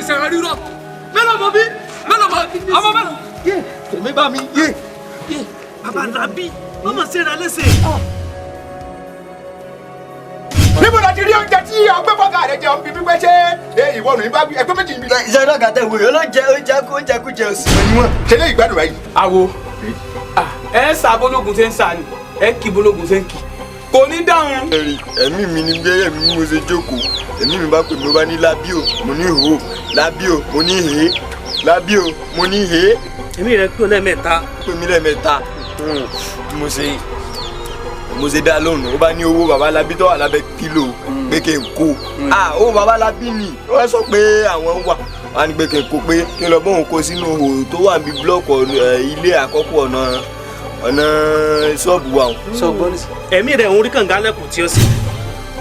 Ìṣẹ̀rẹ̀ rírọ̀ mélòó mọ bí mélòó mọ ọmọ mélòó. Yé tèmi bá mi yé. Bàbá Lábí mọ́mọ́ ṣe ra léṣe. Níbo la ti rí oúnjẹ tí ọgbẹ́ fọ́gà rẹ jẹun bíbí pé ṣé ìwọ nù bá ẹgbẹ́ méjì níbi. Iṣẹ́ náà kàtẹ́ ìwé ọlọ́jẹ oúnjẹ kó oúnjẹ kú jẹ òsì wọn ni wọn. Ṣe lè gbádùn báyìí. Àwo ẹ ń sa bológun ṣe ń sa ni ẹ kì bológun ṣe ń kì kò ní dáhùn. Ẹ̀mí mi ni bí ẹ̀mí mo ṣe jókòó ẹ̀mí mi bá pè mí ó bá ní Lábí o mo ní hò Lábí o mo ní hè Lábí o mo ní hè. Ẹ̀mí rẹ pé lẹ́ẹ̀mẹ́ta. Pè mí lẹ́ẹ̀mẹ́ta mo ṣe dá lóhùn ó bá ní owó bàbá Lábí tó wà lábẹ́ pílò pé kí n kó owó bàbá Lábí ni wọ́n sọ pé àwọn wà wọ́n á ní pé kí n kó pé kí n lọ bóun kó sínú ihò tó wà níbi búlọ́ọ̀kù ilé àkọ́kọ́ ọ̀nà ṣọ́ọ̀bù wa. Ẹ̀mí rẹ̀ ń rí kànga lẹ́kùn tí ó sì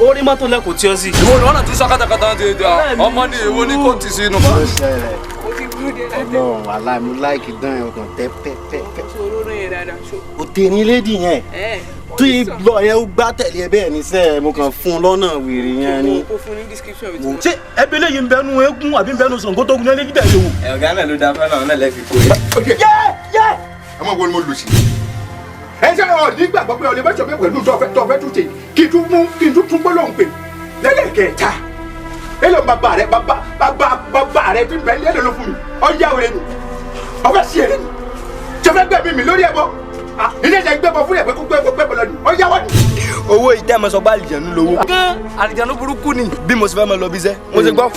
ó rí mọ́tò lẹ́kùn tí ó sì. Ìwọ ni wọn náà ti sọ kátàkátà ti di ọmọ ní ìwọ ní kò ti sí inú. Ọlọ́run wàhálà mi láìkí dán ẹ̀ ọkàn tẹ́ pẹ́pẹ́pẹ́. Òtè ní lédi yẹn tí lọ yẹn ó gbá tẹ̀lé ẹ bẹ́ẹ̀ ní sẹ́ mo kàn fún un lọ́nà wèrè yẹn ni. Ṣé ẹbí eléyìí ń bẹnu eégún àbí ń bẹnu Ṣàngó tó gun ní ẹlẹ́gídẹ̀ yòówù. Ọ̀gá náà ló da fẹ́ràn náà lẹ́fi kó yẹ. Ọmọ wo ni mo lù sí. Ẹ ṣe ọ nígbàgbọ́ pé ọlẹ́ bá sọ pé pẹ̀lú tọ́fẹ́ tún ṣe kí n tún mú kí n tún tún gbólóhùn pè lẹ́lẹ́kẹ̀ẹ́ta. Èlò bàbá rẹ bàbá bàbá bàbá rẹ tí ń bẹ lẹ́lẹ́ ló fún mi ọ̀yá òre ni ọ̀fẹ́ sí èrè ni tọ́fẹ́ gbẹ̀mí mi lórí ẹ̀bọ ilé ìjẹ́ gbẹ́bọ fún ẹ̀pẹ́ kó gbẹ́bọ gbẹ́bọ lọ ni ọ̀yá wọ́n ni. Owó ìtẹ́ mọ̀ sọ pé àlìjẹ̀nu lówó. Gán àlìjẹ̀nu burúkú ni. Bí mo ṣe fẹ́ mọ lọ bí iṣẹ́ mo ṣe gbọ́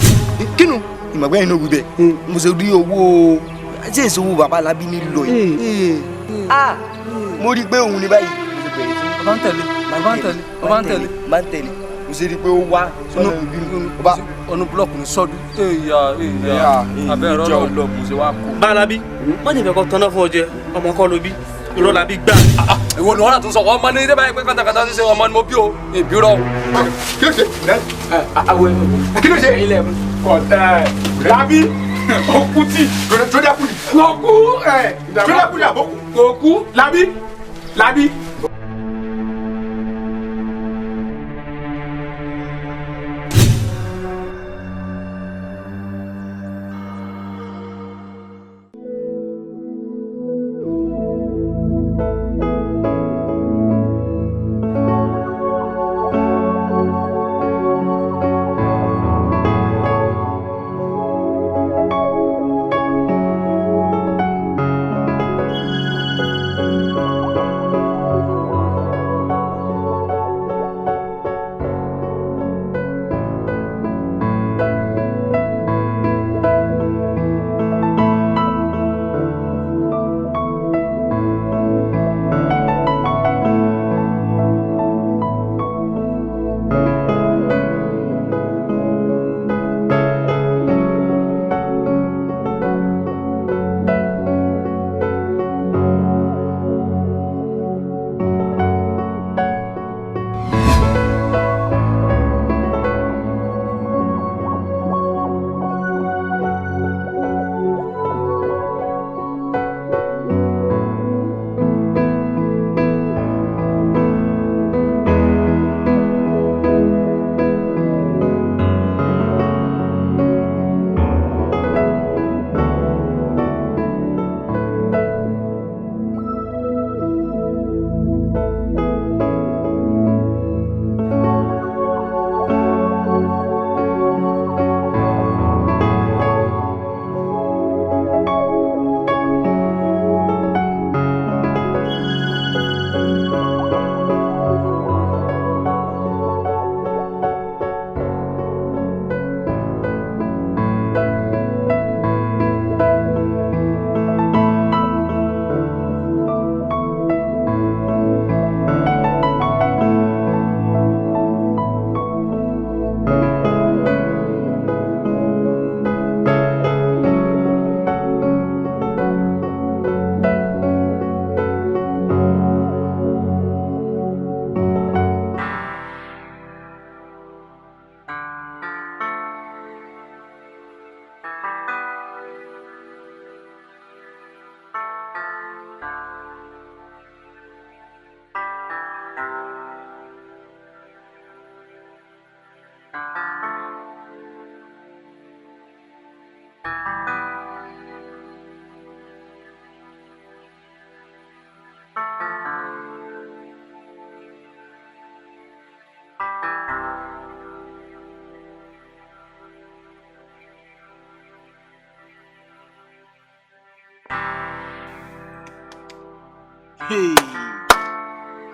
kínú ìmọ̀gbẹ́ yìí ló wù bẹ́ẹ̀ mo ṣe rí owó ṣé èso owó bàbá Lábí ní lọ yìí. Mo rí i pé òun ni báyìí. Bàbá ń tẹ̀lé bàbá ń tẹ̀lé bàbá ń tẹ̀lé. Bàbá ń tẹ̀lé mo ṣe rí i pé ó wá sọ́nà ìbínú. Ọ̀nà búlọ̀kù ní sọ́dún. Èyà èyà abẹ́ ẹ̀rọ náà mo ṣe wá kó. Bàbá Lábí wọ́n ti fẹ́ kọ́ tọ́ná fún ọ jẹ ọmọ kọ́ ló bí irọ́ Lábí gbà. Ìwọ ni wọn náà tún sọ ọmọ ní ilé báyìí pé kátàkátà ṣe ọmọ ni mo bí o ìbí rọ. Kí ló ṣe? Kí ló ṣe? Lábí òkú tì. Tó dákú ni. Kò kú. Tó dákú ni àbókù. Kò kú Lábí Lábí.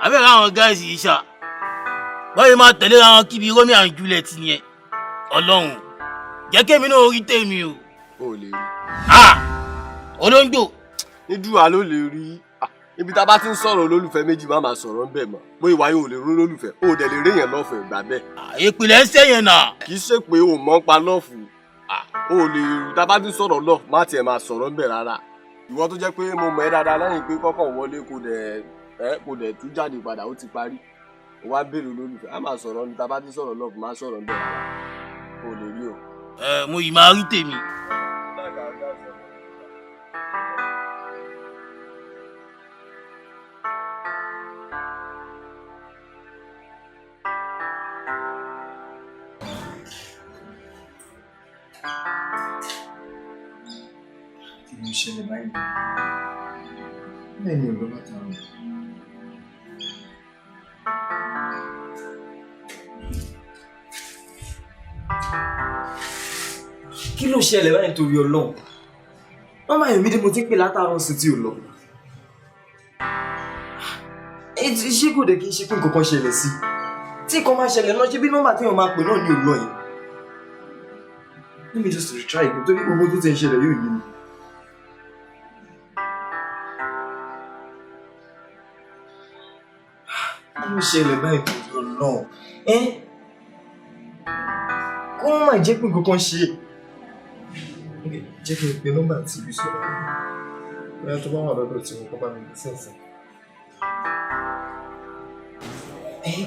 Àbẹ̀rẹ̀ àwọn gáàsì yìí ṣá, báyìí máa tẹ̀lé àwọn kíbi Romeo and Juliet yẹn. Ọlọ́run jẹ́ kémi náà orí tèmi o. O lè rí. Olóńgbò. Nídùúrà ló lè rí. Ibi tá a bá ti ń sọ̀rọ̀ olólùfẹ́ méjì má máa sọ̀rọ̀ ńbẹ̀ mọ́. Bó ìwà yóò lè rú olólùfẹ́, o dẹ̀ lè rí èèyàn lọ́fẹ̀ẹ́ gbà bẹ́ẹ̀. Ìpìlẹ̀ ń sẹ́yìn náà. Kì í ṣe pé o mọ̀ ń pa lọ́ọ̀fù. O lè rí tá a bá ti ń sọ̀rọ̀ lọ́ọ̀fù má tiẹ̀ máa sọ̀rọ̀ ńbẹ̀ rárá. Ìwọ tó jẹ́ pé mo mọ̀ ẹ́ dáadáa lẹ́yìn pé kọ́kọ́ wọlé kò dẹ̀ tú jáde padà ó ti parí. O wá béèrè olólùfẹ́, á máa sọ̀rọ̀ ní tá a bá ti ń sọ̀rọ̀ lọ́ọ̀fù má sọ̀rọ̀ ńbẹ̀ rárá. O lè rí o. Ẹ mo yìí máa rí tèmi. Kí ló ń ṣẹlẹ̀ báyìí? Bẹ́ẹ̀ ni ọ̀dọ́ látara. Kí ló ṣẹlẹ̀ báyìí nítorí Ọlọ́run? Mama Ayọ̀mídé mo ti ń pè látàárọ̀ sí tí ò lọ. Ṣé kò dé kí n ṣe pé nǹkan kan ṣẹlẹ̀ sí? Tí nǹkan máa ṣẹlẹ̀ náà ṣe bí nọ́mbà tí èèyàn máa pè náà ni ò lọ yìí. Let me just retry it nítorí gbogbo tó ti ń ṣẹlẹ̀ yóò yé mi. Kí ló ṣẹlẹ̀ báyìí nítorí Ọlọ́run? Kó má jẹ́ pé nǹkan kan ṣe. Jẹ́ kí n pe nọ́mbà tí ibi sọ̀rọ̀. Bóyá tó bá wà lọ́dọ̀ tí mo kọ́ bá mi lè sẹ̀sìn.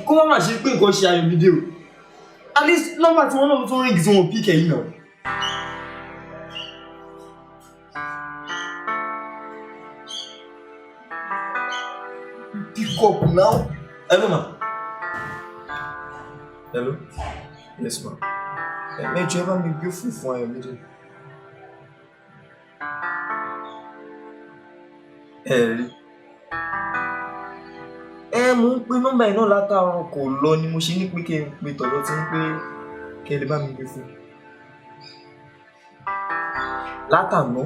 Kó má má ṣe pé nǹkan ṣe Ayọ̀mídé o. At least nọ́mbà tí wọ́n náà tún ríǹgì tí wọ́n píkẹ̀ yìí náà. Pick up now. Hello ma. Hello. Yes ma. Ẹ jọ̀ọ́ ẹ bá mi gbé fún fún Ayọ̀mídé. Ẹ rí. Ẹ mò ń pe nọ́mbà yìí náà látàárọ̀ kò lọ ni mo ṣe ní pé kí n pe tọ̀dọ̀ tí ń pé kí ẹ lè bá mi gbé fún. Látàná.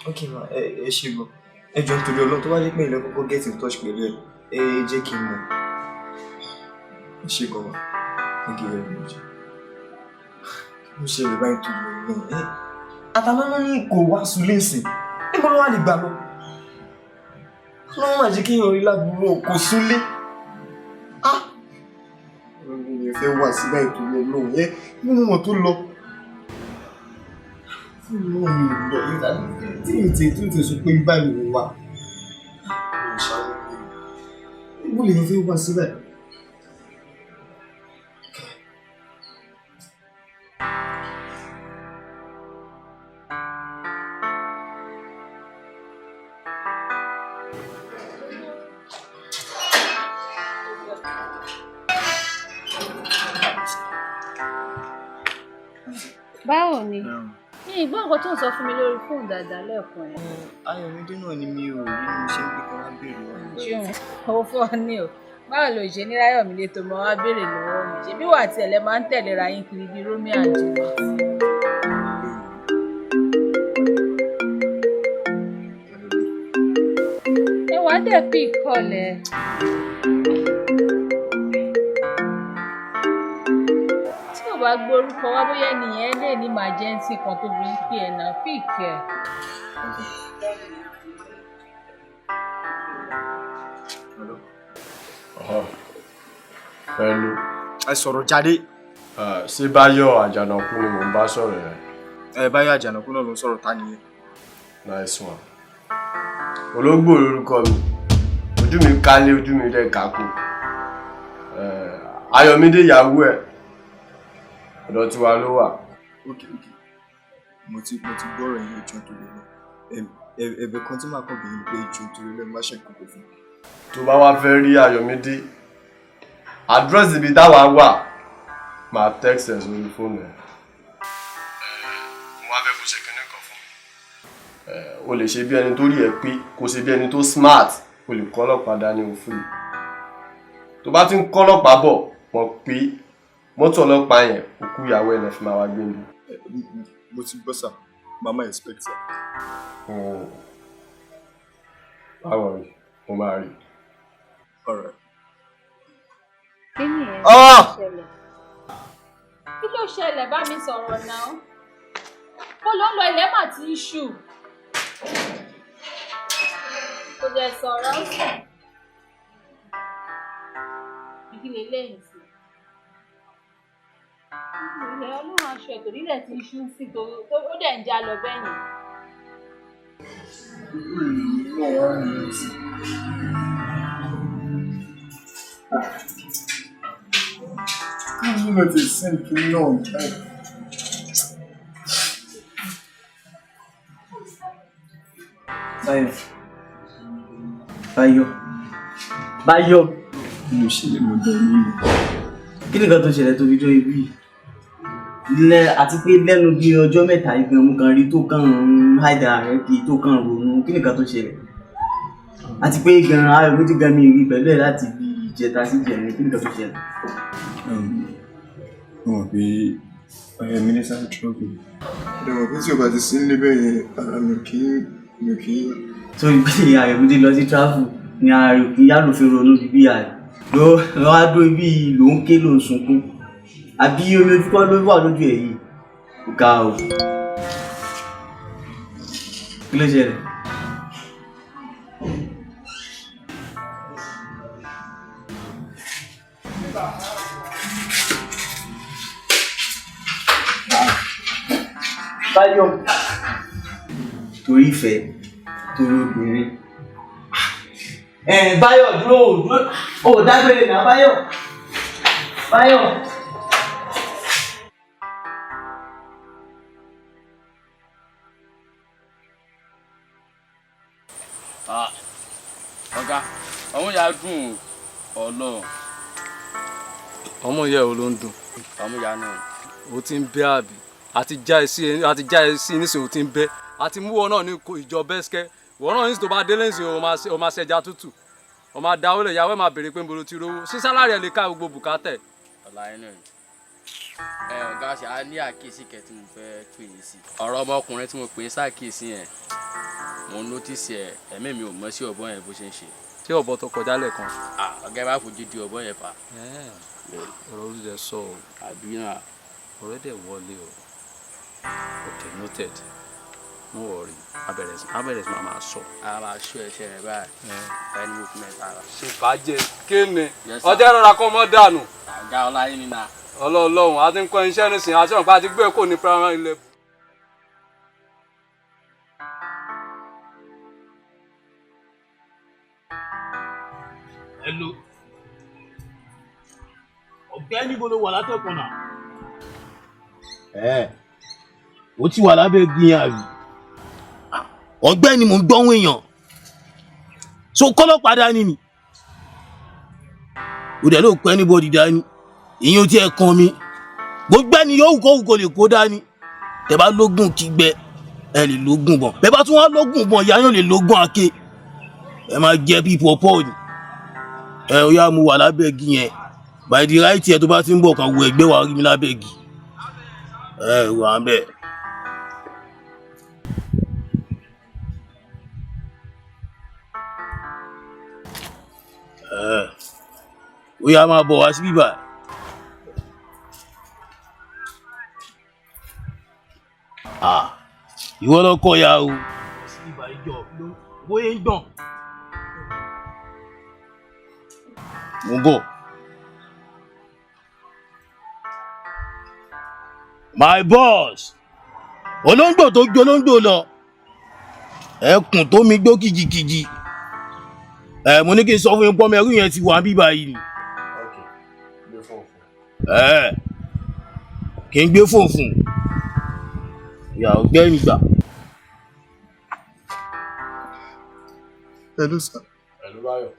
Ok ma, ẹ ṣe gan. Ẹ jọ̀ọ́ nítorí Ọlọ́run tó bá jẹ́ pé ilẹ̀ kọ́kọ́ get in touch pẹ̀lú ẹ, ẹ jẹ́ kí n mọ̀. Ẹ ṣe gan ma. Thank you very much. Mo ṣe lè báyìí torí Ọlọ́run. Àtàlọ́nà ní kò wá sulé ìsìn. Níbo ló wà lè gbà lọ? Ọlọ́run máa jẹ́ kí èèyàn rí lábúrò kò súnlé. Mi ò fẹ́ wà sí báyìí torí Ọlọ́run. Ní mo mọ̀ tó lọ. Fóònù náà mi ò lọ. Tí mi ti tún ti sọ pé báyìí ló wà. Mo ṣàwọn mi. Níbo lèèyàn fẹ́ wà sí báyìí? Báwo ni? Mi ì gbọ́ nǹkan tó ń sọ fún mi lórí fóònù dáadáa lẹ́ẹ̀kan yẹn. Ayọ̀mídé náà ni mi ò rí ni mo ṣe ń pè kí wọ́n béèrè wọn. Ṣéun, ó fọ́ ni o. Báwo lo ṣe ní Ráyọ̀mídé tó máa wá béèrè lọ́wọ́ mi? Ṣé bí wà á tiẹ̀ lẹ máa ń tẹ̀léra yín kiri bíi Romeo and Juliet? Ẹ wàá dẹ̀ pí ìkọlẹ̀. Tí ò bá gbórúkọ wá bóyá ẹnìyẹn lè ní emergency kan tó fi ń pè ẹ́ náà píìkì ẹ̀. Hello. Ẹ sọ̀rọ̀ jáde. Ṣé Báyọ̀ Àjànàkú ni mò ń bá sọ̀rọ̀ yẹn? Ẹ Báyọ̀ Àjànàkú náà ló ń sọ̀rọ̀ ta nìyẹn. Nice one. Ológbò lórúkọ mi. Ojú mi kálé, ojú mi dẹ̀ kákò. Ayọ̀mídé ìyàwó ẹ̀. Ọ̀dọ̀ tiwa ló wà. Ok ok. Mo ti gbọ́rọ̀ yín ẹjọ́ torí lọ. Ẹ̀bẹ̀ kan tí màá kàn bí ni pé ẹjọ́ torí lọ má ṣe kókò fún mi. Tó bá wá fẹ́ rí Ayọ̀mídé, àdírẹ́sì ibi táwa wà máa text ẹ̀ sórí fóònù ẹ̀. Mo wá fẹ́ kó ṣe kinní kan fún mi. O lè ṣe bí ẹni tó rí ẹ pé, kó ṣe bí ẹni tó smart, o lè kọ́ ọlọ́pàá dání o free. Tó bá ti ń kọ́ ọlọ́pàá bọ̀, mọ̀ pé mọ́tò ọlọ́pàá yẹn òkú ìyàwó ẹ̀ lè fi máa wá gbé mi. Mo ti gbọ́ sà, Mama expect sir. Báwo rí, mo máa rí. Alright. Kí ni ẹ̀ Ah! ṣẹlẹ̀? Kí ló ṣẹlẹ̀? Bá mi sọ̀rọ̀ náà. Bó ló ń lọ ilẹ̀ mà ti ń ṣù. Kò dẹ̀ sọ̀rọ̀ ń sùn. Kí lè lẹ́yìn sí? Ilẹ̀ ọlọ́run aṣọ ètò nílẹ̀ ti ń ṣú sí tó ó dẹ̀ ń já lọ bẹ́ẹ̀ yẹn. Kí ló ti send kí náà jáde? Báyọ̀. Báyọ̀. Báyọ̀. Kí ló ṣẹlẹ̀ mo dẹ̀ ní ìlú? Kí ni nǹkan tó ṣẹlẹ̀ tó fi jó ibi yìí? Lẹ́ àti pé lẹ́nu bí ọjọ́ mẹ́ta yìí gan mo kàn rí tó kàn ń háìdá rẹ̀ kí tó kàn ronú. Kí ni nǹkan tó ṣẹlẹ̀? Àti pé gan Ayọ̀mídé gan mi rí pẹ̀lú ẹ̀ láti bí ìjẹta sí ìjẹrin. Kí ni nǹkan tó ṣẹlẹ̀? Mo mọ̀ pé ọ̀rẹ́ mi ní sáré trọ́bù. Ìdàgbà pé tí o bá ti sí nílé bẹ́ẹ̀ yẹn, ara mi kì í mi kì í. Torí pé Ayọ̀mídé lọ sí travel ni ara rẹ̀ kì í yá ló fi ronú bíbí ààrẹ. Ló ló wá dó ibi ló ń ké ló ń sunkún. Àbí omi ojú kọ́ ló wà lójú ẹ̀ yìí? Kò ga o. Kí ló ṣẹlẹ̀? Báyọ̀. Torí ìfẹ́, torí obìnrin. Ẹ̀ Báyọ̀ dúró o, dúró o dágbére náà Báyọ̀. Báyọ̀. Ah, ọ̀gá, ọmọ ìyá dùn Ọlọ́run. Ọmọ ìyá ẹ wo ló ń dùn? Ọmọ ìyá náà. O ti ń bẹ́ àbí? Àti já ẹ sí àti já ẹ sí nísìnyí o ti ń bẹ́. Àti mú wọn náà ní ìjọ bẹ́sikẹ́. Ìwọ náà nísìnyí tó bá délé nísìnyí o máa ṣẹja tútù. O máa dáwọ́ lẹ̀ ìyàwó ẹ̀ máa béèrè pé níbo lo ti rówó. Ṣé sálárì ẹ̀ lè ká gbogbo bùkátà ẹ̀? Ọ̀la yẹn náà ni. Ẹ ọ̀gá ṣe á ní àkíyèsí kẹ tí mo fẹ́ pè yín sí. Ọ̀rọ̀ ọmọkùnrin tí mo pè é sákìyèsí yẹn, mo notice ẹ̀, ẹ̀mí mi ò mọ̀ sí ọ̀bọ yẹn bó ṣe ń ṣe. Ṣé ọ̀bọ tó kọjá lẹ́ẹ̀kan? Ah, ọ̀gá ẹ bá fojú di ọ̀bọ yẹn fà. Ọ̀rọ̀ orí rẹ̀ sọ o. Àbí náà. Ọ̀rẹ́ dẹ̀ wọlé o. Okay, noted. No worry. Abẹ̀rẹ̀ sí máa sọ. A máa ṣó ẹsẹ̀ rẹ̀ báyìí. Ẹni movement ara. Ṣe fàájẹ kéne. Yes, sir. Ọjọ́ ìrora kọ́ mọ́ dànù. Ọ̀gá ọláyé ni náà. Ọlọ́ọ̀lọ́hún a ti ń kọ́ iṣẹ́ nísìnyí àti ọ̀pá àti gbé kò ní primary level. Hello. Ọ̀gbẹ́ni bo ló wà látẹ̀kùn náà? Ẹ o ti wà lábẹ́ igi yẹn àbí? Ọ̀gbẹ́ni mò ń gbọ́hùn èèyàn. So kọ́lọ́pàá dání ni. O dẹ̀ ló pẹ́ anybody dání. Ìyẹn ò tiẹ̀ kan mi. Gbogbo ẹni yóò kó kò lè kó dání. Tẹ bá lógún kígbẹ, ẹ lè lógún bọ̀n. Bẹ́ẹ̀ bá tún wá lógún bọ̀n, ìyá yóò lè lógún àké. Ẹ máa jẹ bí pọ̀pọ̀ ni. Ẹ ó yá mo wà lábẹ́ igi yẹn. By the right ẹ tó bá ti ń bọ̀ kàn wo ẹgbẹ́ wa rí mi lábẹ́ igi. Ẹ wà ń bẹ̀. Ẹ ó yá máa bọ̀ wá sí bíbá. Ah, ìwọ lọ kọ ya o. Sí bíbá ìjọ bóyá ń gbọ̀n. Mo ń bọ̀. My boss, olóńgbò tó gbé olóńgbò lọ, ẹkùn tó mi gbó kìjikìji. Ẹ mo ní kí n sọ fún yín pọ́nmọ ẹrú yẹn ti wà bíbá yìí ni. Gbé fóònù fún. Ẹ kì í gbé fóònù fún. Ìyàwó gbẹ́yìn gbà. Hello sir. Hello Báyọ̀.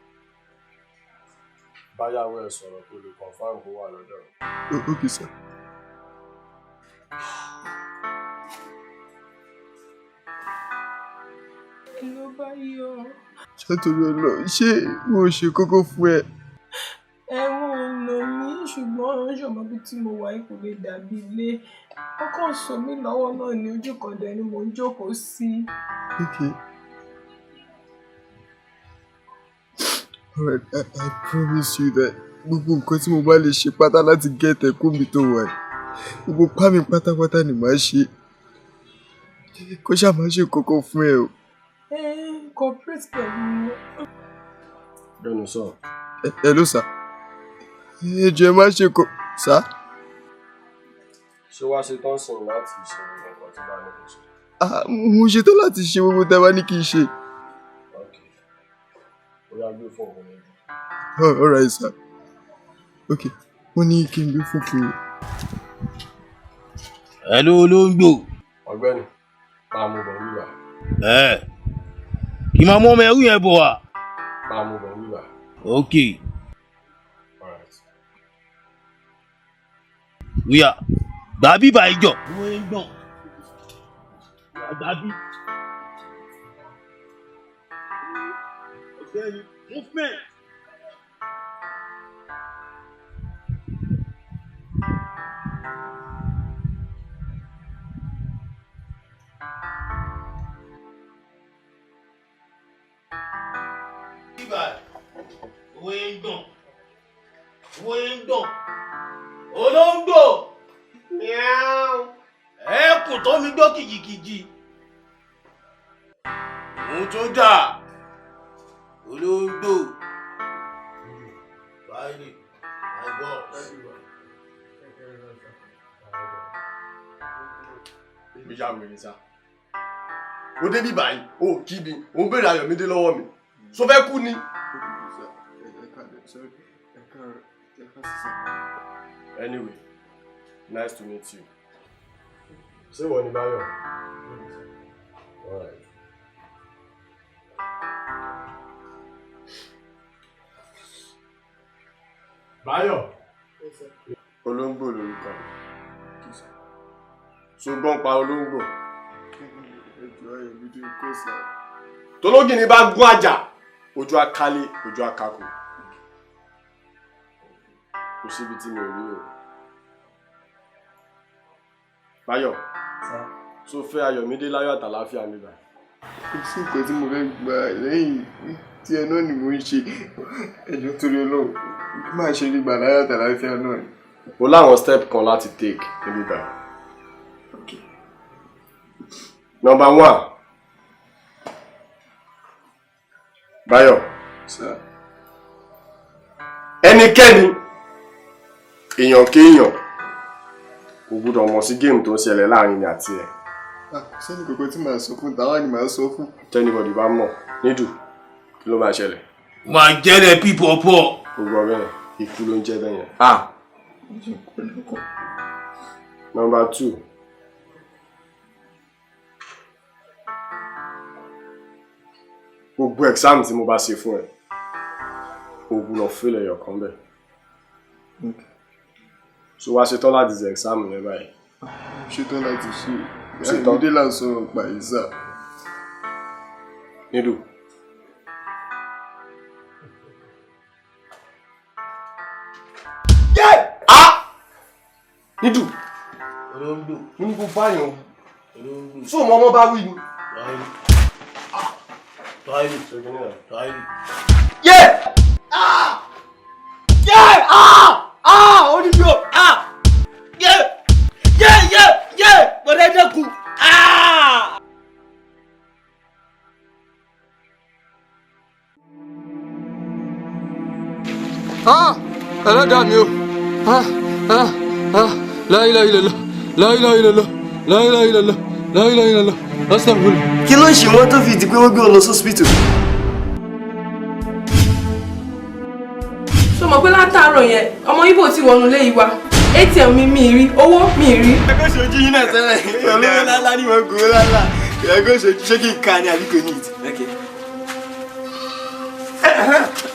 Báyàwó ẹ̀ sọ̀rọ̀ kó lè confirm kó wà lọ́dọ̀ rẹ̀. Okay sir. Ló bá yọ. Ṣé torí Ọlọ́run ṣé mo ṣe kókó fún ẹ? Ẹ̀wọ̀n ọ̀nà mi Ṣùgbọ́n ṣọmọ bíi tí mo wà yìí kò lè dàbí ilé. Wọ́n kàn so mí lọ́wọ́ náà ní ojú kan dẹ̀ ni mò ń jókòó sí. Okay. Alright, I promise you that gbogbo nǹkan tí mo bá lè ṣe pátá láti get ẹ kó mi tó wà yìí, gbogbo pá mi pátápátá ni màá ṣe. Kó ṣáà má ṣe kankan fún ẹ o. Ẹ cooperate pẹ̀lú wọn. Bẹ́ẹ̀ni sọ. Ẹ ló sà. Ẹ jọ̀ọ́ ẹ má ṣe kọ sá. Ṣé wàá ṣe tán sìn láti ṣe nǹkan tí bá ní kò ṣe? Ah, mo ṣetán láti ṣe gbogbo tẹ́ bá ní kí n ṣe. Ó yá, gbé fóònù mi. Oh, alright sir. Okay, wọ́n ní kí n gbé fún fún mi. Ẹ ló olóńgbò. Ọ̀gbẹ́ni, máa mú bọ̀ wíwà. Ẹ kì í máa mú ọmọ ẹrú yẹn bọ̀ wá. Máa mú bọ̀ wíwà. Ok. Alright. Wíyà gbà bíbà ìjọ. Wọ́n ń gbọ̀n gbà bí. Ọ̀gbẹ́ni, movement. Bíbà owó ń gbọ̀n, owó ń gbọ̀n, olóńgbò ẹkùn tó mi gbọ́ kìjìkìjì, òun tó dà olóńgbò báyìí, my boss. Mi ya wèrè sá. O dé bí báyìí, o ò kí mi, o ń béèrè Ayọ̀mídé lọ́wọ́ mi. Ṣo fẹ́ kú ni? Anyway, nice to meet you. Ṣé ìwọ ni Báyọ̀? Alright. Báyọ̀. Olóńgbò lorúkọ mi. Ṣùgbọ́n pa olóńgbò. Tológìní bá gún àjà, ojú akálé, ojú akáko. Kò síbi tí mi ò rí o. Báyọ̀, ṣó fẹ́ Ayọ̀mídé láyọ̀ àtàláfíà mi báyìí? Kò sí nǹkan tí mo fẹ́ gbà lẹ́yìn tí ẹ náà ni mò ń ṣe. Ẹ jọ̀ọ́ torí Ọlọ́run, bí màá ṣe rí gbà láyọ̀ àtàláfíà náà ni. O láwọn step kan láti take níbí báyìí. Number one. Báyọ̀. Ẹnikẹ́ni, èèyàn kéèyàn, kò gbúdọ̀ mọ̀ sí game tó ń ṣẹlẹ̀ láàrin mi àti ẹ̀. Kò sẹ́ni kankan tí màá sọ fún, tàwa ni màá sọ fún. Tẹ́nibọ̀dì bá mọ̀, nídùú, kí ló máa ṣẹlẹ̀? Máa jẹ́lẹ̀ pípọ̀pọ̀. Gbogbo ọbẹ̀ ikú ló ń jẹ́ bẹ́ẹ̀ yẹn. Number two. Gbogbo exam tí mo bá ṣe fún ẹ, o gbúdọ̀ fail ẹyọ kan bẹ́ẹ̀. So wá ṣetán láti ṣe exam yẹn báyìí? Ṣetán láti ṣe. Ayọ̀mídé là ń sọ̀rọ̀ pa yìí sà. Nídùú. Nídùú. Olóńgbò. Mo ní kó báyọ̀. Olóńgbò. Ṣé o mọ ọmọ bá wí ni? Táìlì. Táìlì. Yé! Ah! Yé! Ah! Ah! Onídùú! Ah! Yé! Yé! Yé! Yé! Bọ̀dé dẹ́kun! Ah! Ah! Ẹlẹ́dàá mi o! Ah! Ah! Ah! La ilaha illallah! La ilaha illallah! La ilaha illallah! La ilaha illallah! Astaghfirullah. Kí ló ń ṣe wọ́n tó fi di pé wọ́n gbé wọn lọ sọ́sìpítù? Ṣó mọ̀ pé látàárọ̀ yẹn ọmọ Ìgbò ti wọnú ilé yìí wá, ATM mi mi rí, owó mi rí. Ẹgbẹ́ ṣojú yín náà tẹ́lẹ̀. Olówó lálá ni wọ́n gbowó lálá. Ẹgbẹ́ ṣojú ṣé kí n ka ni àbí kò ní ìtì?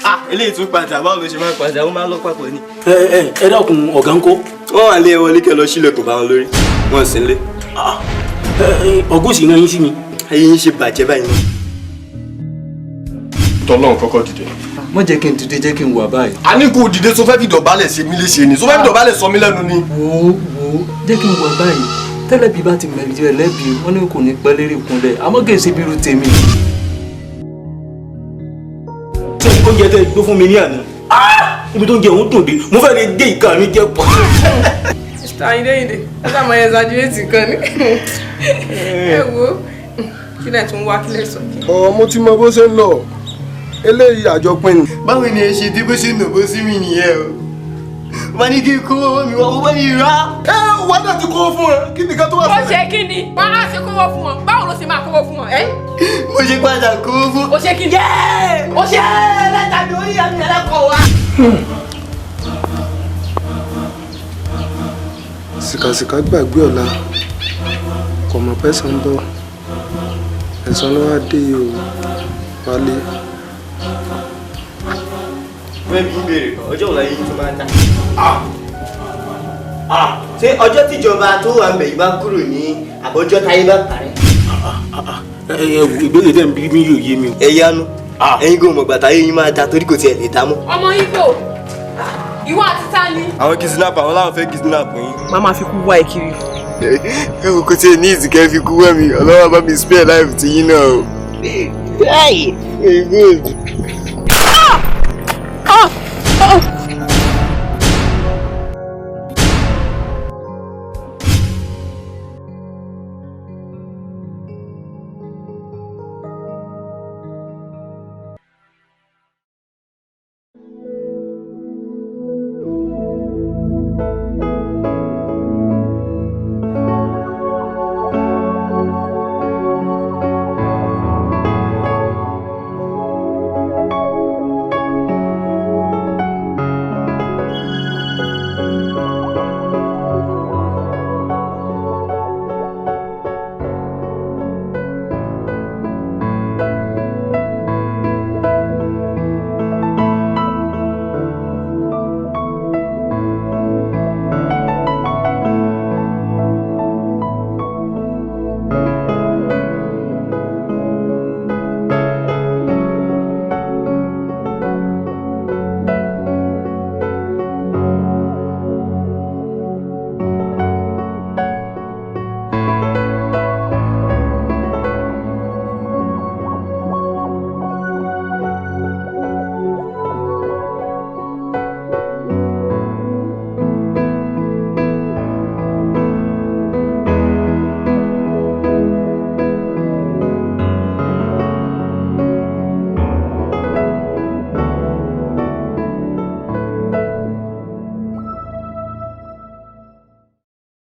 Ah, eléyìí tún padà, báwo ló ṣe máa ń padà? Ó máa ń lọ papọ̀ ni. Ẹ ẹ ẹ dákun, ọ̀gá ń kó. Wọ́n wà lé wọlé kẹ́ lọ sílẹ̀kùn bá wọn lórí. Wọ́n sì ń lé. Ọgọ́ sì rán yín sí mi. Ayé yín ṣe bàjẹ́ báyìí náà. tọ́lọ́run kọ́kọ́ dìde. Má jẹ́ kí n dìde, jẹ́ kí n wà báyìí. A ní kó dìde, sọ fẹ́ fi dọ̀bálẹ̀ ṣe mí léṣe ni, sọ fẹ́ fi dọ̀bálẹ̀ sọ mí lẹ́nu ni. Wo wo, jẹ́ kí n wà báyìí. Tẹ́lẹ̀bí bá ti mẹ̀bi ẹ̀ lẹ́bi, wọ́n ní kò ní pẹ́ lérí ìkúnlẹ̀, àmọ́ kì í ṣe bírú tèmi. Ṣé oúnjẹ tẹ́ gbé fún mi ní àná, ibi tó ń jẹ òun dùn dé, mo fẹ́ lè gé ìka mi jẹ pọ̀. Mr. Ayinde, ó sá máa exaggerate kan ní. Ẹ wo, kí lẹ̀ tún wá, kí lẹ̀ sọ kí. Ọ̀, mo ti mọ bó ṣe ń lọ, eléyìí àjọpín ni. Báwo ni ẹ ṣe dé? Bó ṣe nà bó sí mi nìyẹn o, wọ́n ní kí n kó owó mi wá, wọ́n ní rà. Ẹ wà náà ti kó fún ẹ, kí nìkan tó wà Ó ṣe kí ni? Wọ́n á ṣe kówó fún wọn. Báwo ló ṣe máa kówó fún wọn? Ẹ́. Mo ṣe padà kó fún. Ó ṣe kí ni? Ó ṣe lẹ́tà mi orí àmì ẹlẹ́kọ̀ọ́ wa. Sìkàsìkà gbàgbé ọ̀la, kò mọ̀ pẹ́sàn ń bọ̀, ẹ̀san ló wá dé yìí o, wálé. Fẹ́ bí béèrè kan, ọjọ́ wo láyé yín tó máa ń ta? Ṣé ọjọ́ tíjọba tó wà ń bẹ̀ yìí bá kúrò ní àbọ̀jọ́ táyé bá parẹ́? Ẹ wo, ìbéèrè tẹ̀ ń bí mi yóò yé mi o. Ẹ yanu, ẹ̀yin kò mọ̀ gbàtà yín máa ta torí kò tiẹ̀ lè ta mọ́. Ọmọ Ibo, ìwọ àti ta ni? Àwọn kidnap, àwọn làwọn fẹ́ kidnap yín. Má máa fi kú wá ẹ kiri. Ẹ wò, kò tiẹ̀ ní ìsìnkẹ́ fi kú wẹ̀ mí, ọlọ́wọ́ bá mi spare life ti yín náà o. Hey, good.